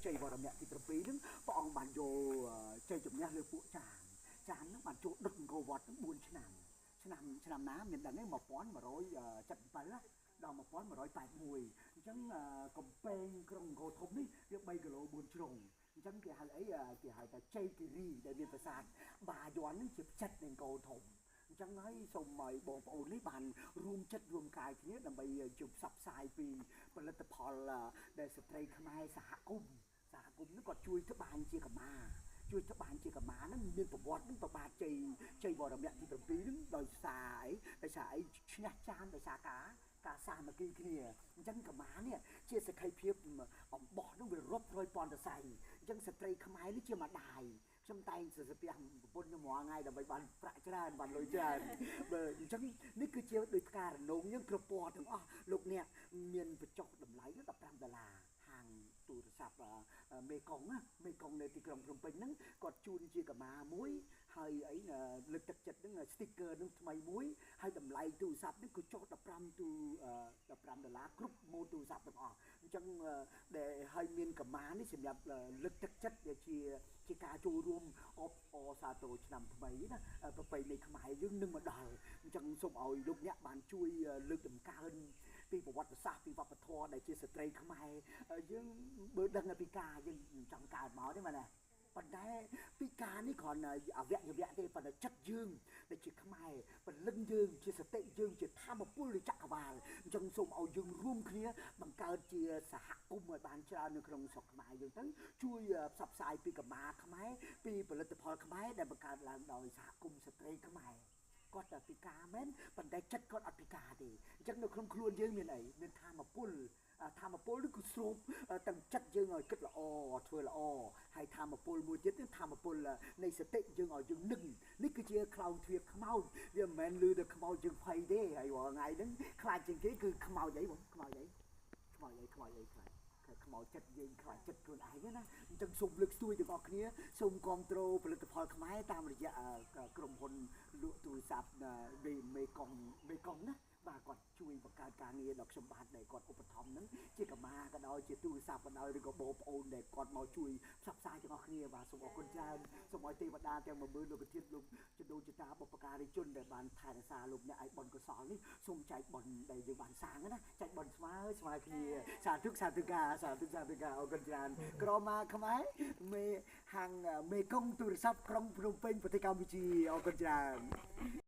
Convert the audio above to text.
ជ័យវរមៈទី7ហ្នឹងព្រះអង្គបានយកជ័យជំនះលើពួកចាមចាមហ្នឹងបានចូលដុតអង្គរវត្តហ្នឹង4ឆ្នាំឆ្នាំណាមានដឹងទេ1177ណាដល់1181អញ្ចឹងកំពែងក្រុងអង្គរធំនេះវា3គីឡូ4ជ្រុងអញ្ចឹងគេហៅអីគេហៅថាជ័យគិរីដែលមានប្រាសាទបាយ័ននេះជាផ្ចិតនៃអង្គរធំអញ្ចឹងហើយសូមឲ្យបងប្អូននេះបានរួមចិត្តរួមកាយគ្នាដើម្បីជួយផ្សព្វផ្សាយពីផលិតផលដែលស្ត្រីខ្មែរសហគមន៍ហ្នឹងគាត់ជួយត្បាញជាកម្មាជួយត្បាញជាកម្មាហ្នឹងមានប្រវត្តិហ្នឹងប្របាទជ័យវរមៈទី7ហ្នឹងដោយសារអីដោយសារអីឈ្នះចានដោយសារការសាមគ្គីគ្នាអញ្ចឹងកម្មានេះជាសក្ខីភាពអំបោះហ្នឹងវារាប់រយពាន់សរសៃអញ្ចឹងស្ត្រីខ្មែរនេះជាម្ដាយខ្ញុំតែងសរសេរប្រពន្ធខ្ញុំរាល់ថ្ងៃដើម្បីបានប្រាក់ច្រើនបានលុយច្រើនបើអញ្ចឹងនេះគឺជាដោយផ្ការនងយើងគ្រប់ពណ៌ទាំងអស់លោកអ្នកមានបញ្ចុះតម្លៃ15ដុល្លារហាងទូរស័ព្ទមេកុងណាមេកុងនៅទីក្រុងភ្នំពេញហ្នឹងគាត់ជូនជាកម្មាមួយហើយអីលើកទឹកចិត្តហ្នឹង sticker ហ្នឹងថ្មីមួយហើយតម្លៃទូរស័ព្ទហ្នឹងគឺចុះ15ទូ15ដុល្លារគ្រប់ម៉ូទូរស័ព្ទទាំងអស់អញ្ចឹងដែលហើយមានកម្មានេះសម្រាប់លើកទឹកចិត្តជាការចូលរួមអបអរសាទរឆ្នាំថ្មីណាប្រពៃណីខ្មែរយើងនឹងមកដល់អញ្ចឹងសូមឲ្យលោកអ្នកបានជួយលើកតម្កើងពីប្រវត្តិសាស្ត្រពីវប្បធម៌ដែលជាស្ត្រីខ្មែរយើងបើដឹងពីការយើងចង់កើតមកទេមែនទេប៉ុន្តែពីការនេះគ្រាន់តែអវយវៈទេប៉ុន្តែចិត្តយើងដែលជាខ្មែរពលឹងយើងជាសតិយើងជាធម្មពលឬចក្រវាលអញ្ចឹងសូមឲ្យយើងរួមគ្នាបង្កើតជាសហគមន៍ឲ្យបានច្រើននៅក្នុងស្រុកខ្មែរយើងទៅជួយផ្សព្វផ្សាយពីកម្មាខ្មែរពីផលិតផលខ្មែរដែលបង្កើតឡើងដោយសហគមន៍ស្ត្រីខ្មែរគាត់តែពិការមែនប៉ុន្តែចិត្តគាត់អត់ពិការទេអញ្ចឹងនៅក្នុងខ្លួនយើងមានអីមានធម្មពលធម្មពលនេះគឺស្រូបទាំងចិត្តយើងឲ្យគិតល្អធ្វើល្អហើយធម្មពលមួយទៀតធម្មពលនៃសតិយើងឲ្យយើងនឹងនេះគឺជាខ្លោងទ្វារខ្មោចវាមិនមែនលឺតែខ្មោចយើងភ័យទេហើយរាល់ថ្ងៃហ្នឹងខ្លាចជាងគេគឺខ្មោចអីបងខ្មោចអីខ្មោចអីខ្មោចអីខ្លាចខ្មោចចិត្តយើងខ្លាចចិត្តខ្លួនឯងណាអញ្ចឹងសូមលើកស្ទួយទាំងអស់គ្នាសូមគាំទ្រផលិតផលខ្មែរតាមរយៈក្រុមហ៊ុនលក់ទូរស័ព្ទមេកុងណាបាទគាត់ជួយបង្កើតការងារដល់ខ្ញុំបាទដែលគាត់ឧបត្ថម្ភហ្នឹងជាកម្មាក៏ដោយជាទូរស័ព្ទក៏ដោយឬក៏បងប្អូនដែលគាត់មកជួយផ្សព្វផ្សាយទាំងអស់គ្នាបាទសូមអរគុណច្រើនសូមឲ្យទេវតាទាំង10000លោកធាតុលោកចដូនចតាបុព្វការីជនដែលបានថែរក្សាលោកអ្នកឲ្យបុណ្យកុសលនេះសូមចែកបុណ្យដែលយើងបានសាងណាចែកបុណ្យស្មើគ្នាសាធុសាធុកាសាធុសាធុកាអរគុណច្រើនក្រមាខ្មែរមេហាងមេកុងទូរស័ព្ទក្រុងភ្នំពេញប្រទេសកម្ពុជាអរគុណច្រើន